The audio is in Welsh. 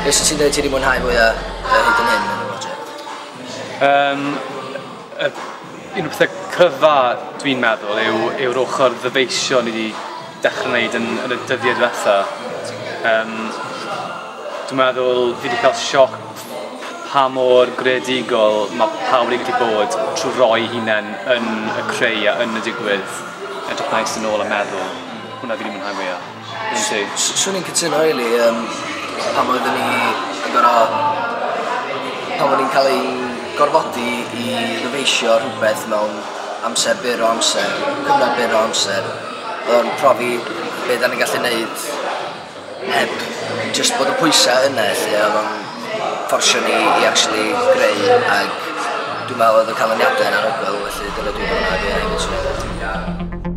Beth sy'n ti'n dweud ti wedi mwynhau fwyaf hyd yn hyn yn y prosiect? Un o'r pethau cryfa dwi'n meddwl yw'r ochr ddyfeisio ni wedi dechrau wneud yn y dyddiau diwetha. Dwi'n meddwl fi wedi cael sioc pa mor greadigol mae pawb wedi gallu bod trwy roi hunain yn y creu a yn y digwydd. Edrych nice yn ôl a meddwl. Hwnna fi wedi mwynhau mwyaf. Un ti? Swn i'n cytuno, really, pan oeddwn ni yn gorfod, pan o'n i'n cael ei gorfodi i ddyfeisio rhywbeth mewn amser byr o amser, cyfnod byr o amser, oedd o'n profi be da ni'n gallu neud heb just bod y pwysau yna, lle oedd o'n fforsio ni i actually greu, ac dwi'n meddwl oedd y canlyniadau yn anhygoel, felly dyna dwi'n mwynhau fi hefyd, swn i'n dweud.